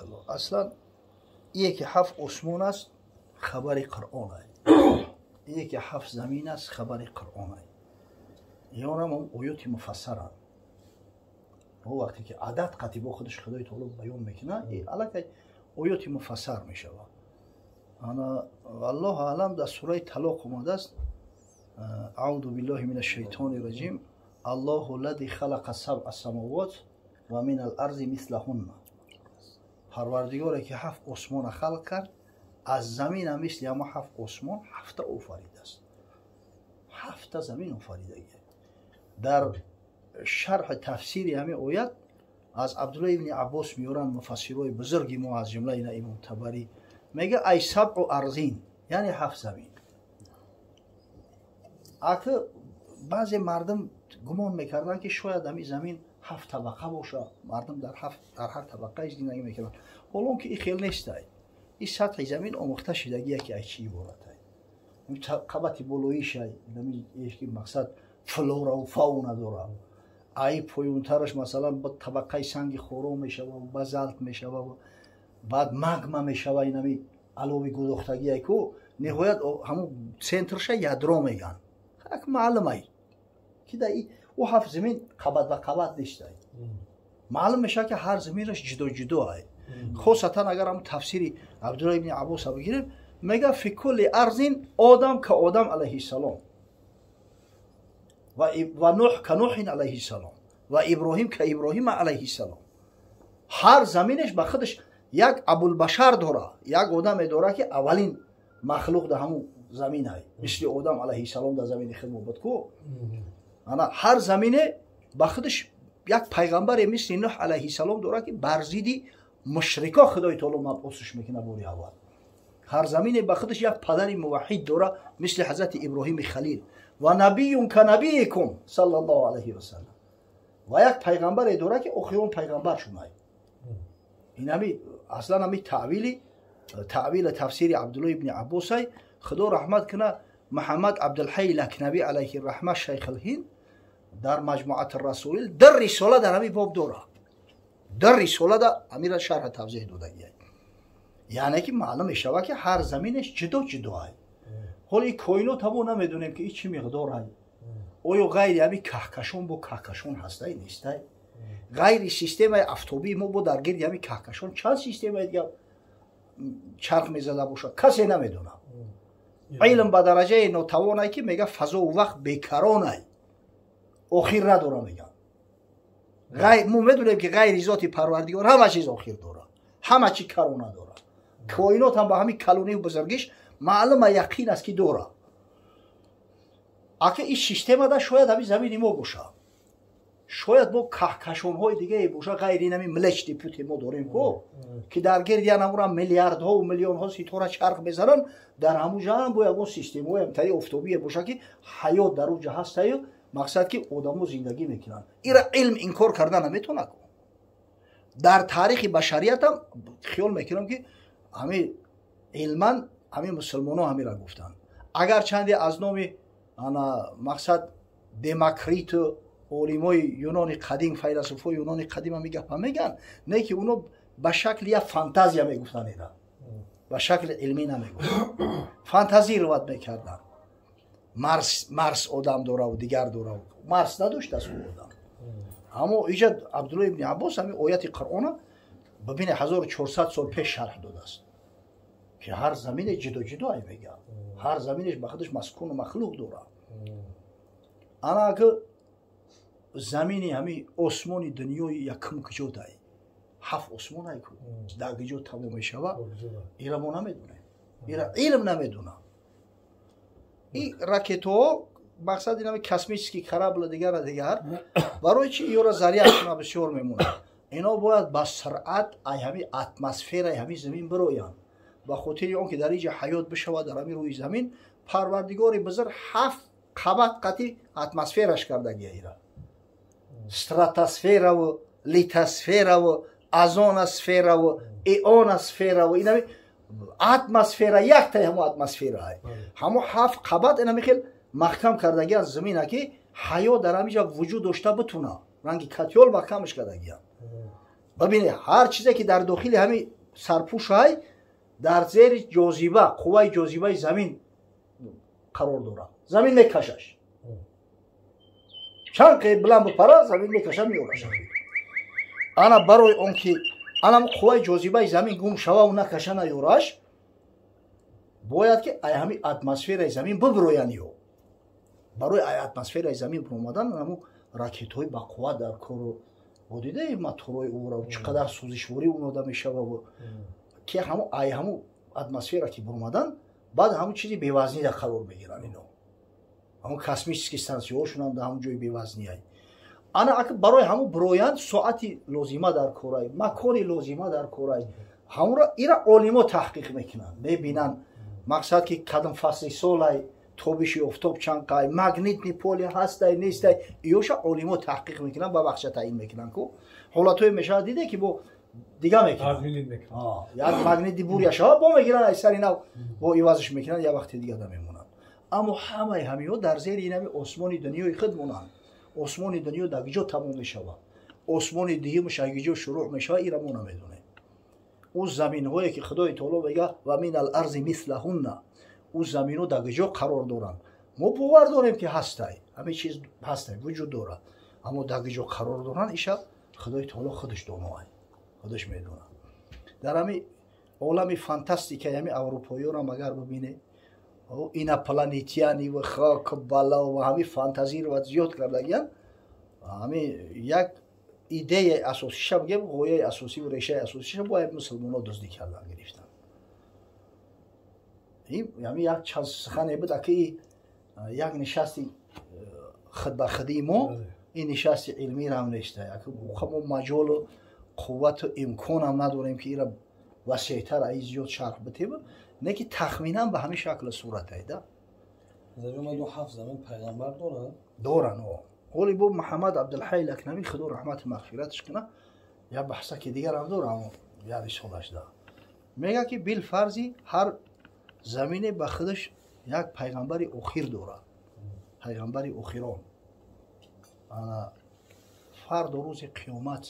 Баракалло. Аслан ие ки ҳафт осмон аст, хабари Қуръон ай. Ие ки ҳафт замин аст, хабари Қуръон ай. Ёнам оёти муфассаранд. О вақте ки адад қатъи бо худаш Худои таоло баён мекунад, аллакай оёти муфассар мешавад. Ана валлоҳу аълам, дар сураи Талоқ омадааст: аъузу биллоҳи мин ашшайтони раҷим, аллоҳу лади халақа сабъа самовот ва мин ал-арзи мислаҳунна. Парвардигоре ки ҳафт осмона халқ кард, аз замина мисли ҳама ҳафт осмон ҳафта офаридааст, ҳафта замин офаридагия. Дар шарҳи тафсири ҳамин оят аз Абдулла ибни Аббос меоранд муфассирои бузурги мо, аз ҷумла ина Имом Табарӣ мега: ай сабъу арзин, яъне ҳафт замин. Аки баъзе мардум гумон мекарданд, ки шояд ҳамин замин ҳафт табақа боша, мардум дар ҳар табақаи зиндагӣ мекарданд. Ҳолон ки ин хел нестай. Ин сатҳи замин омӯхта шидагия, ки аз чӣ иборатай. Қабати болоишай ки мақсад флораву фауна дора, ай поёнтараш масалан ба табақаи санги хоро мешава, базалт мешава, баъд магма мешава, инами алови гудохтагие ку ниҳоят ҳамун центрша ядро меган. Ак маълумай, ки дар ӯ ҳафт замин қабат ба қабат нестай. Маълум мешавад, ки ҳар заминаш ҷудо ҷудо ай. Хосатан агар ҳамун тафсири Абдулла ибни Аббоса бигирем, мега: фи кулли арзин одам ка одам алайҳиссалом, ва Нуҳ ка Нуҳин алайҳиссалом, ва Иброҳим ка Иброҳима алайҳиссалом. Ҳар заминеш ба худаш як абулбашар дора, як одаме дора, ки аввалин махлуқ дар ҳамун замин ай, мисли Одам алайҳиссалом дар замини худ буд ку. Ана ҳар замине ба худаш як пайғамбаре мисли Нуҳ алайҳиссалом дора, ки бар зидди мушрико Худои таоло мабусш мекунад бори аввал. Ҳар замине ба худаш як падари муваҳид дора, мисли ҳазрати Иброҳими Халил, ва набиюн ка набиикум саллаллоҳу алайҳи васалам, ва як пайғамбаре дора, ки охирон пайғамбар шунай. Инами аслан ами таъвили тафсири Абдулло ибни Аббосай. Худо раҳмат куна Муҳаммад Абдулҳай Лакнави алайҳи раҳма, шайхилҳинд, дар Маҷмуат расоил дар рисола дар ҳамин боб дора, дар рисола да ҳамира шарҳ тавзеҳ додагия. Яъне ки маълум мешавад, ки ҳар заминеш ҷудо ҷудо ай. Ҳоло ин коинот ҳамо намедонем, ки ин чӣ миқдор ай. Оё ғайри ҳамин каҳкашон бо каҳкашон ҳастай, нестай? Ғайри системаи афтобии мо бо дар гирди ҳамин каҳкашон чанд системаи дига чарх мезада бошад, касе намедонад. Илм ба дараҷаи нотавонай, ки мега фазову вақт бекаронай, охир надора меган. Мо медонем, ки ғайри зоти Парвардигор ҳама чиз охир дорад, ҳама чи карона дорад. Коинот ҳам ба ҳамин калонию бузургиш маълума, яқин аст, ки дорад. Ака ин системада шояд ҳамин замини мо бошад, шояд бо каҳкашонҳои дигае боша, ғайри инами Млечный Путь мо дорем ко, ки дар гирди анамура миллиардҳову миллионҳо ситора чарх мезананд. Дар ҳамун ҷа ҳам бо ягон системаҳои ҳамтари офтобие боша, ки ҳаёт дар он ҷа ҳастаю, мақсад ки одамо зиндагӣ мекунанд. Ира илм инкор карда наметавонад. Дар таърихи башариятам хиёл мекунам, ки ҳамин илман ҳамин мусулмонҳо ҳамира гуфтанд. Агарчанде аз номи ана мақсад Демокриту олимои юнони қадим, файласуфои юнони қадим ҳами гапа меган, не ки уно ба шакли як фантазия мегуфтанд, ира ба шакли илмӣ намегуфтанд, фантазировать мекарданд. Марс одам дораву дигар дораву Марс надоштааст ӯ одам. Аммо иҷа Абдулло ибни Аббос ҳамин ояти Қуръона бибине, 1400 сол пеш шарҳ додааст, ки ҳар замине ҷудо ҷудо ай мега, ҳар заминеш ба худаш маскуну махлуқ дорад. Ана ака замини ҳами осмони дунёи якум куҷо дай? Ҳафт осмон ай ку, дар куҷо тамом мешава, ира мо намедонем, ира илм намедонам. Ин ракетаҳо, мақсад инами космический корабль дигара дигар, барои чи ёра заряд куна бисёр мемонад? Ино бояд ба суръат ай ҳами атмосфераи ҳами замин бироянд. Ба хотири он ки дар инҷа ҳаёт бишавад, дар ҳами рӯи замин, Парвардигори бузург ҳафт қабат қати атмосфераш кардагия, ира стратосфераву литосфераву озоносфераву ионосфераву инами атмосфера, яктаи ҳамо атмосфера ҳамо ҳафт қабат инами хел маҳкам кардагиан замина, ки ҳаёт дар ҳамиҷа вуҷуд дошта битуна. Ранги катёл маҳкамаш кардагиан. Бибинед, ҳар чизе ки дар дохили ҳамин сарпӯшай дар зери ҷозиба, қувваи ҷозибаи замин қарор дорад. Замин мекашаш. Чанд қе биланд бипара, замин мекаша, меораш. Ана барои он ки анам қувваи ҷозибаи замин гум шававу накаша, наёраш, бояд ки ай ҳамин атмосфераи замин бибироянд. Ё барои ай атмосфераи замин биромадан ҳамун ракетҳои бақувват дар кору дидаи, моторҳои ӯра чӣ қадар сӯзишворӣ унода мешава, ки ҳаму ай ҳаму атмосфера ки биромадан, баъд ҳамун чизи бевазнида қарор мегиранд. Ино ҳамун космический станцияҳошунам дар ҳамун ҷои бевазниай. Ана ака барои ҳамун бироянд, соати лозима дар корай, макони лозима дар корай. Ҳамура ира олимо таҳқиқ мекунанд, мебинанд, мақсад ки кадом фасли солай, тобиши офтоб чанд қай, магнитный поле ҳастай, нестай, иёша олимо таҳқиқ мекунанд, ба вақша таъин мекунанд. Ку ҳолатҳое мешавад, диде ки бо дига мекунанд, як магнити буря шава, бо мегиранд, ай сари нав бо ивазш мекунанд, як вақти дига да мемонанд. Аммо ҳамаи ҳамиҳо дар зери инами осмони дунёи худ монанд. Осмони дунё дар киҷо тамом мешавад, осмони дуюмаш аз киҷо шурӯъ мешавад, ира мо намедонем. Ӯ заминҳое ки Худои таоло мега: «Ва мин ал-арзи мислаҳунна», ӯ заминҳо дар киҷо қарор доранд? Мо бовар дорем, ки ҳастай, ҳамин чиз ҳастай, вуҷуд дорад, аммо дар киҷо қарор доранд, иша Худои таоло худаш доноай, худаш медонад. Дар ҳамин олами фантастикаи ҳамин аврупоиёрам агар бибине, инопланетяне ва хок бало ва ҳамин фантазиро зиёд кардагиян, ҳамин як идеяи асосиша бигем, ғояи асосиву решаи асосиша бояд мусулмонҳо дуздӣ кардан гирифтан. Ҳамин як чанд сухане буд, аки як нишасти худбахудии мо, ин нишасти илмирам нест. Мо маҷолу қуввату имконам надорем, ки ира васеътар аи зиёд шарҳ битем, не ки тахминан ба ҳамин шаклу сурат айда. Пайғамбар дорад? Доранд. Ҳоли бо Муҳаммад Абдулҳай Лакнавӣ, Худо раҳмати мағфираташ куна, як баҳсаки дигарам дорам, як рисолашда мега, ки билфарзи ҳар замине ба худаш як пайғамбари охир дорад, пайғамбари охирон. Ана фардо рӯзи қиёмат,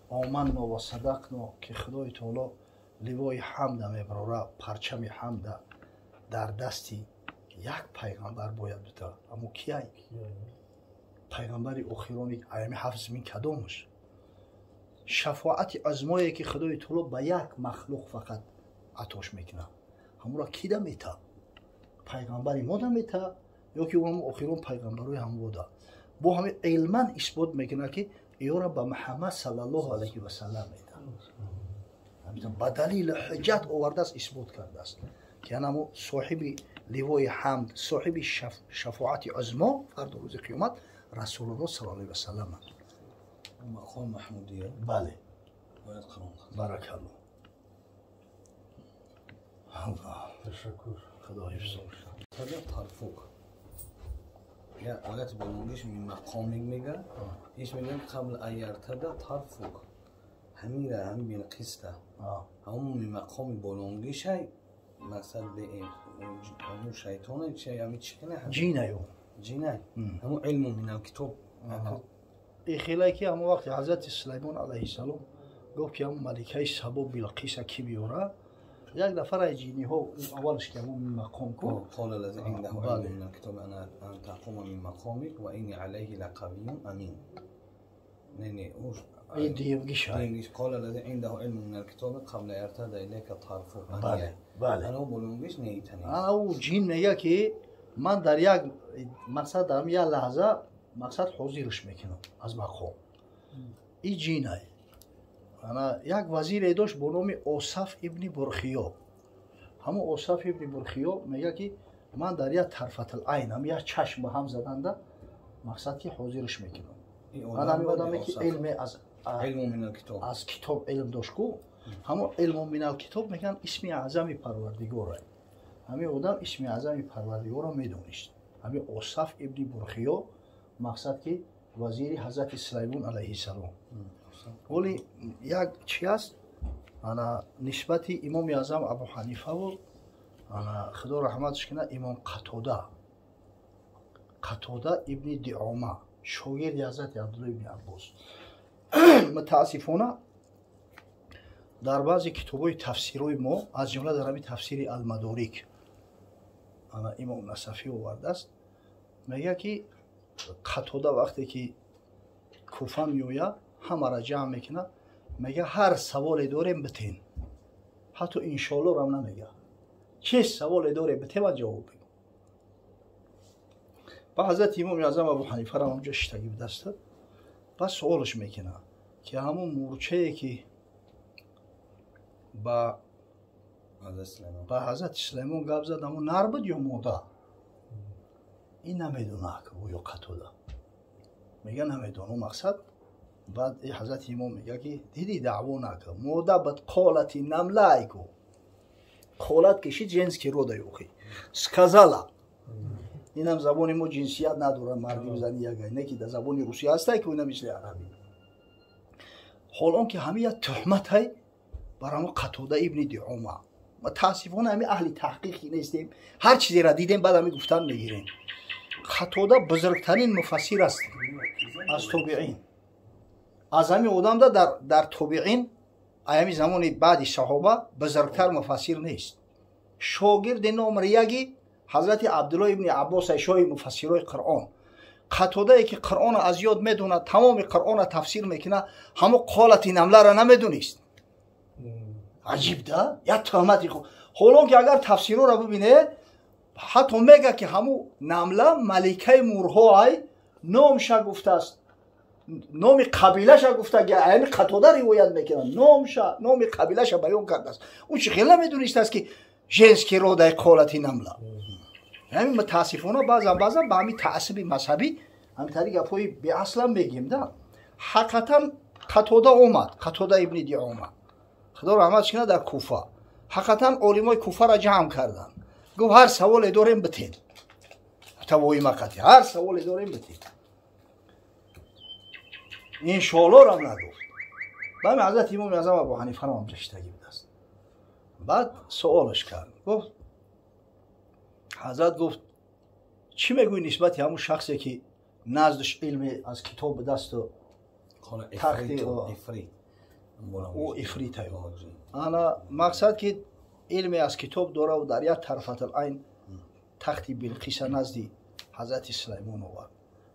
оманно ва садақно, ки Худои таоло ливои ҳамда мебарора, парчами ҳамда дар дасти як пайғамбар бояд бита. Аммо кияй пайғамбари охирони аями ҳафт замин кадомаш? Шафоати узмое ки Худои таоло ба як махлуқ фақат атош мекунад, ҳамура кида мета? Пайғамбари мо да мета ё ки ҳам охирон пайғамбарои ҳамвода? Бо ҳамин илман исбот мекунад, ки иёра ба Муҳаммад саллаллоҳу алайҳи васаллам мета. Ба далили ҳуҷҷат овардааст, исбот кардааст, ки анамо соҳиби ливои ҳамд, соҳиби шафоати узмо фардо рӯзи қиёмат Расулулло саллаллоҳу алайҳи васаллам. Мақом маҳмудия. Бале. Бояд қарор. Баракалло, Аллоҳ. Ташаккур. Худо ҳифз. Тарфук я оят болонгиш мин мақомик мега, иш мегӯям қабл ан яртада тарфук, ҳамира ҳамин Билқиста ҳамун мин мақоми болонгишай, мақсад ҳамун шайтоне чи ҳами чӣ кина? Ҷинаю. Ҷинай, ҳамун илму минал китоб. Ихелае ки ҳамон вақти ҳазрати Сулаймон алайҳиссалом гуфт, ки ҳамун маликаи Сабо Билқиса ки биёра, як нафар ай ҷиниҳо аввалш ки ҳамун мақом ку. قال الذي عنده علم من الكتاب انا ان تقوم من مقامك واني عليه لقوي امين. نه ин дуюмгиша. قال الذي عنده علم من الكتاب قبل يرتد اليك طرفك. Бале, бале. ана болонгиш неитани. Ана ӯ ҷин мега, ки ман дар як мақсад, дар як лаҳза мақсад ҳозирш мекунам аз мақом. И ҷинай. Ана як вазире дошт бо номи Осаф ибни Бурхиё. Ҳамон Осаф ибни Бурхиё мега, ки ман дар як тарфатил айн, ҳам як чашм ба ҳам заданда, мақсад ки ҳозирш мекунам. Ана ҳамин одаме ки илме аз китоб илм дошт ку, ҳамон илму минал китоб мегӯянд, исми аъзами Парвардигора. Ҳамин одам исми аъзами Парвардигорро медонист. Ҳамин Осаф ибни Бурхиё, мақсад ки вазири ҳазрати Сулаймон алайҳиссалом. Оли як чи аст, ана нисбати имоми аъзам Абу Ҳанифаву, ана Худо раҳматш кунад, имом Қатода, Қатода ибни Диома, шогирди ҳазрати Абдулло ибни Аббос. Мутаассифона дар баъзе китобҳои тафсирҳои мо, аз ҷумла дар ҳамин тафсири Алмадорик ана имом Насафӣ овардааст, мегӯяд ки Қатода вақте ки Куфа меояд, ҳамаро ҷамъ мекунад, мегӯяд ҳар саволе дорем битен, ҳатто иншоаллорам намегӯяд, чӣ саволе дорем битен, ман ҷавоб мегӯям. Ба ҳазрати имоми аъзам Абу Ҳанифарам ҳамҷо шиштагӣ будаст, баъд суолаш мекунад ки ҳамун мурчае ки ба ҳазрати Сулаймон гап зад, ҳамун нар буд ё мода? Ин намедонад ё Қатода мега намедонам мақсад. Баъд ҳазрати имом мега ки диди даъво накун, мода бад қолати намлайку қолат кишид женский рода ёхи сказала. Инам забони мо ҷинсият надорад, марди зани ягай не ки дар забони русия ҳастай ки ина мисли арабӣ. Ҳол он ки ҳами як туҳматай бар ҳамо Қатода ибни Диома. Мутаассифона ҳами аҳли таҳқиқи нестем, ҳар чизеро дидем баъд ҳами гуфтан мегирем. Қатода бузургтарин муфассир аст аз тобиин. Аз ҳамин одамда дар тобиин аями замони баъди саҳоба бузургтар муфассир нест. Шогирди номри яги ҳазрати Абдулло ибни Аббос, шоҳи муфассирои Қуръон. Қатодае ки Қуръонро аз ёд медонад, тамоми Қуръонро тафсир мекунад, ҳамо қолати намларо намедонист. Аҷиб да? Як туҳмати хуб. Ҳолон ки агар тафсирҳоро бибинед, ҳатто мега ки ҳаму намла маликаи мурҳо ай номша гуфтааст, номи қабилаша гуфта, ами Қатода ривоят мекунад, номша, номи қабилаша баён кардааст. Ӯ чӣ хел намедонистааст ки женский родаи қолати намла? Ҳамин мутаассифона баъзан баъзан ба ҳамин таассуби мазҳабӣ ҳамин тари гапҳои беаслам мегӯем да. Ҳақиқатан Қатода омад, Қатода ибни Диома, худо раҳматш кунад, дар Куфа ҳақиқатан олимои Куфаро ҷамъ карданд, гуфт ҳар саволе дорем битен, тавоимақати ҳар саволе дорем битен, иншоаллорам нагуфт. Ба ҳамин ҳазрати имоми аъзам Абу Ҳанифарам ҳамҷа шиштагӣ будааст. Баъд суолаш кард, гуфт ҳазрат, гуфт чӣ мегӯӣ нисбати ҳамун шахсе ки наздаш илме аз китоб ба дасту тахти ӯ ифрита ана мақсад ки илме аз китоб дораву дар як тарфатал-айн тахти Билқиса назди ҳазрати Сулаймон овард.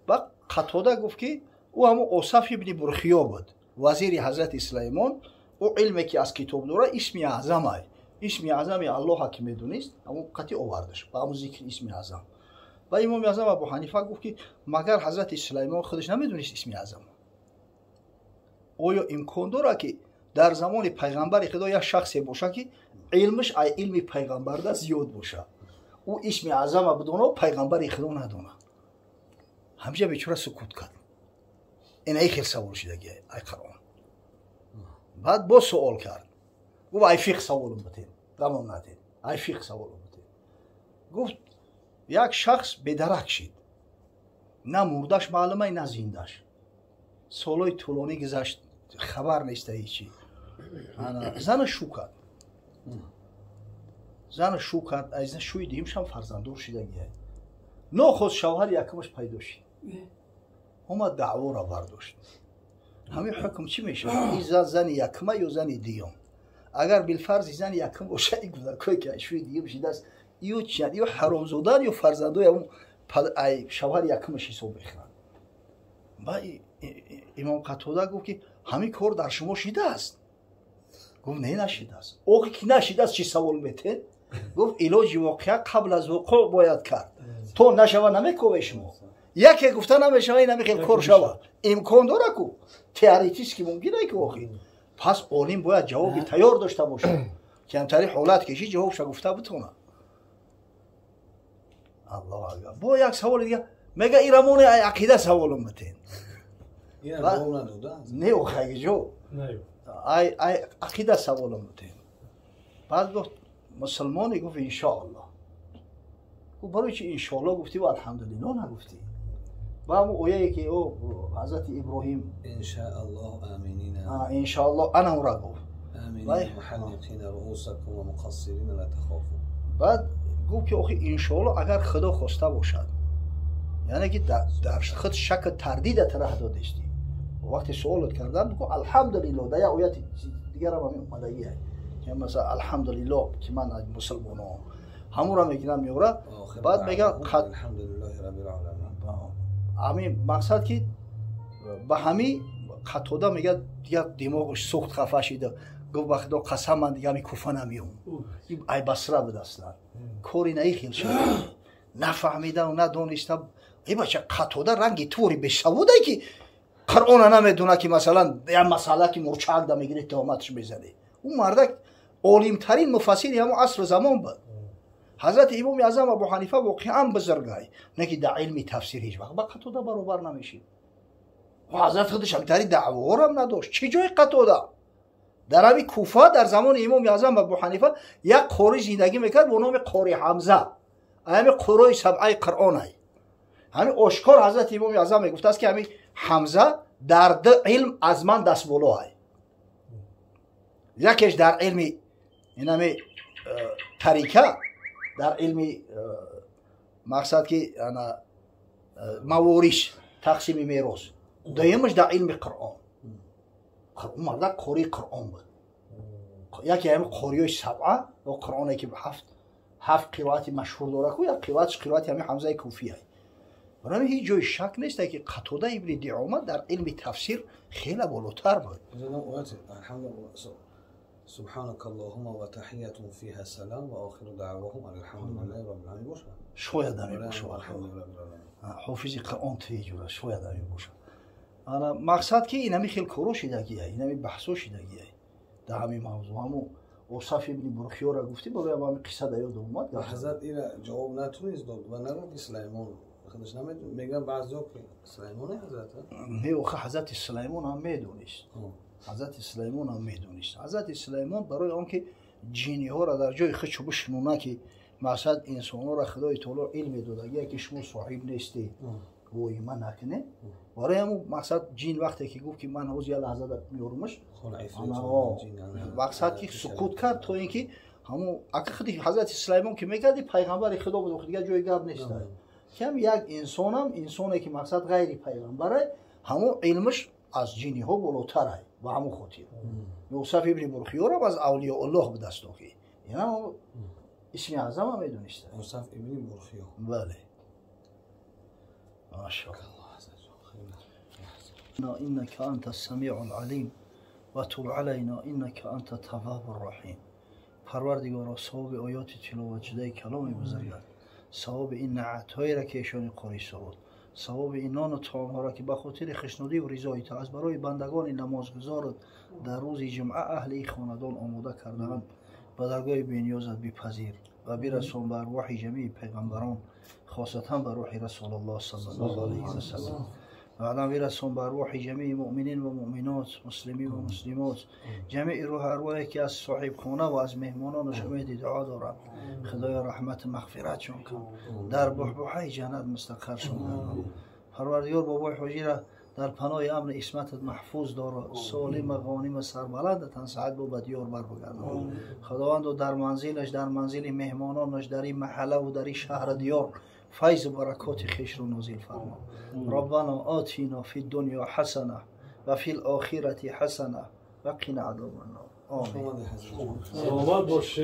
Баъд Қатода гуфт ки ӯ ҳамун Осаф ибни Бурхиё буд, вазири ҳазрати Сулаймон. Ӯ илме ки аз китоб дора исми аъзамай, исми аъзами Аллоҳа ки медонист, ҳамун қатъи овардаш ба ҳамун зикри исми аъзам. Ва имоми аъзам Абу Ҳанифа гуфт ки магар ҳазрати Сулаймон худаш намедонист исми аъзам? Оё имкон дорад ки дар замони пайғамбари Худо як шахсе бошад ки илмаш ай илми пайғамбарда зиёд бошад, ӯ исми аъзама бидона, пайғамбари Худо надона? Ҳамиҷа бечора сукут кард. Ина хел савол шидаги ай Қуръон. Баъд боз суол кард, гуфт ай фиқҳ саволум битен, дамом наден, ай фиқҳ саволум битен. Гуфт як шахс бедарак шид, на мурдаш маълумай, на зиндаш, солҳои тӯлонӣ гузашт, хабар неста ҳечи. Зана шу кард, зана шу кард, аз шӯи дуюмшам фарзанддор шидагия. Нохост шавҳари якумаш пайдо шид, омад даъворо бардошт. Ҳамин ҳукм чӣ мешавад? Ин зан зани якума ё зани дуюм? Агар билфарзи зани якум бошад, ин гузаркое ки шӯи дуюм шидааст, ё чиянд? Ё ҳаромзодаанд, ё фарзандои ҳамун шавҳари якумаш ҳисоб мехӯранд. Ба имом Қатода гуфт ки ҳамин кор дар шумо шидааст? Гуфт не, нашидааст. Охи ки нашидааст, чӣ савол метед? Гуфт илоҷи воқеа қабл аз вуқӯъ бояд кард, то нашава намекове шумо. Яке гуфта намешава, ин ҳамин хел кор шава имкон дора ку, теоретически мумкин ки охи. Пас олим бояд ҷавоби тайёр дошта бошад ки ҳамтари ҳолат кеши ҷавобша гуфта битонад. Аллоҳу акбар. Бо як саволи дига мега ирамони ай ақида саволум битен. Не, охагиҷо ай ақида саволум битен. Баъд гуфт мусулмоне? Гуфт иншоаллоҳ. Гуфт барои чи иншоаллоҳ гуфтӣ ва алҳамдулиллоҳ нагуфтӣ? Ба ҳамун ояе ки ӯ ҳазрати Иброҳим иншааллоҳ аминина, иншааллоҳ ана ӯра гуфт. Баъд гуфт ки охи иншоаллоҳ агар Худо хоста бошад, яъне ки дар худ шаку тардида тараҳ додистӣ. Вақте суолат кардан бигӯ алҳамдулиллоҳ, дар як ояти дигарам ҳамин омадагӣ, масалан алҳамдулиллоҳ ки ман аз мусулмонам, ҳамонро мегирам меора. Баъд мега ҳамин мақсад ки ба ҳамин Қатода мега дигар димоғаш сӯхт, хафа шида гуфт ба худо қасам ман дига ҳамин Куфа намеём. Ай Басра буд аслан, кори наи хел шуд, нафаҳмида надониста. Эй бача, Қатода ранги твори бесаводай ки Қуръона намедона, ки масалан як масъала ки мурчак да мегири туҳматш мезанӣ. Ӯ мардак олимтарин муфассири ҳамон асру замон буд. Ҳазрати имоми аъзам Абу Ҳанифа воқеан бузургай, не ки дар илми тафсир ҳеҷ вақт ба Қатода баробар намешид. Ҳазрат худаш ҳамтари даъворам надошт. Чӣ ҷои Қатода? Дар ҳами Куфа дар замони имоми аъзам Абу Ҳанифа як қори зиндагӣ мекард бо номи Қори Ҳамза, ҳами қурои сабъаи Қуръонай. Ҳами ошкор ҳазрати имоми аъзам мегуфтааст ки ҳами Ҳамза дар ду илм аз ман дастболоай. Якеш дар илми инами тарика, дар илми мақсад ки ана маворис, тақсими мерос, дуюмаш дар илми Қуръон. Ӯ мардак қории Қуръон буд, яке ҳами қориёи сабъа ё Қуръоне ки ҳафт қироати машҳур дора ку, як қироатш қироати ҳами Ҳамзаи Куфияй. Барои ҳеҷ ҷои шак нест ки Қатода ибни Диома дар илми тафсир хеле болотар буд. سبحانك اللهم وتحية فيها سلام وآخر دعواهم أن الحمد لله رب العالمين باشه. شاید ҳамин бошад. Ҳофизи Қуръон туи ҷура шояд ҳамин бошад. Ана мақсад ки инами хел коро шидагия, инами баҳсо шидагия дар ҳамин мавзӯъ. Ҳамун Осаф ибни Бурхиёра гуфтӣ, барои ҳамин қисса дар ёд омад. Ҳазрат ира ҷавоб натунист дод ва нагуфт ки Сулаймон худаш намедонад. Мегӯянд баъзеҳо ки Сулаймоне ҳазрат. Не, охи ҳазрати Сулаймон ҳам медонист. Ҳазрати Сулаймон ҳам медонист. Ҳазрати Сулаймон барои он ки ҷиниҳоро дар ҷои худшо бишнона, ки мақсад инсонҳоро Худои таоло илм медодагия ки шумо соҳиб нестед, воима накунед. Барои ҳамун мақсад ҷин вақте ки гуфт ки ман ҳозир як лаҳза меёрумаш, мақсад ки сукут кард то ин ки ҳамун ака худи ҳазрати Сулаймон ки мекарди пайғамбари Худо буд, дигар ҷои гап нест. Кам як инсонам инсоне ки мақсад ғайри пайғамбаре, ҳамун илмаш аз ҷиниҳо болотарай. Ба ҳамун хотир Юсуф ибни Бурхиёрам аз авлиёуллоҳ будаст, ки инам исми аъзама медониста. Юсуф ибни Бурхиё. Бале. Машааллоҳ. إنك أنت السميع العليم وتب علينا إنك أنت التواب الرحيم. Парвардигоро, савоби оёти тиловатшудаи каломи бузургат, савоби ин наъатҳоеро ки эшони қорӣ суруд, савоби ин нону таомҳоро ки ба хотири хушнудиву ризои ту аз барои бандагони намозгузорат дар рӯзи ҷумъа аҳли ин хонадон омода кардаанд, ба даргоҳи бениёзат бипазир ва бирасон ба арвоҳи ҷамии пайғамбарон, хосатан ба рӯҳи Расулуллоҳ саллаллоҳу алайҳи васаллам. بعدم برسون بر روح جمیع مؤمنین و مؤمنات، مسلمین و مسلمات، جمیع روح ارواحی که از صاحب خونه و از مهمانانش امید دعا دارم. خدایا رحمت مغفرتشون کن، در بحبوحه جنت مستقرشون کن. پروردگار بابای حاجی را در پناه امن عصمتت محفوظ دار، سالم غانم سربلند تن سعد با به دیار بر بگردان. خداوند در منزلش، در منزل مهمانانش، در این محله و در این شهر دیار فیض و برکات خویش رو نازل فرما. ربنا آتنا فی الدنیا حسنه و فی الاخرة حسنه و قنا عذاب النار. آمین. سلامت باشید.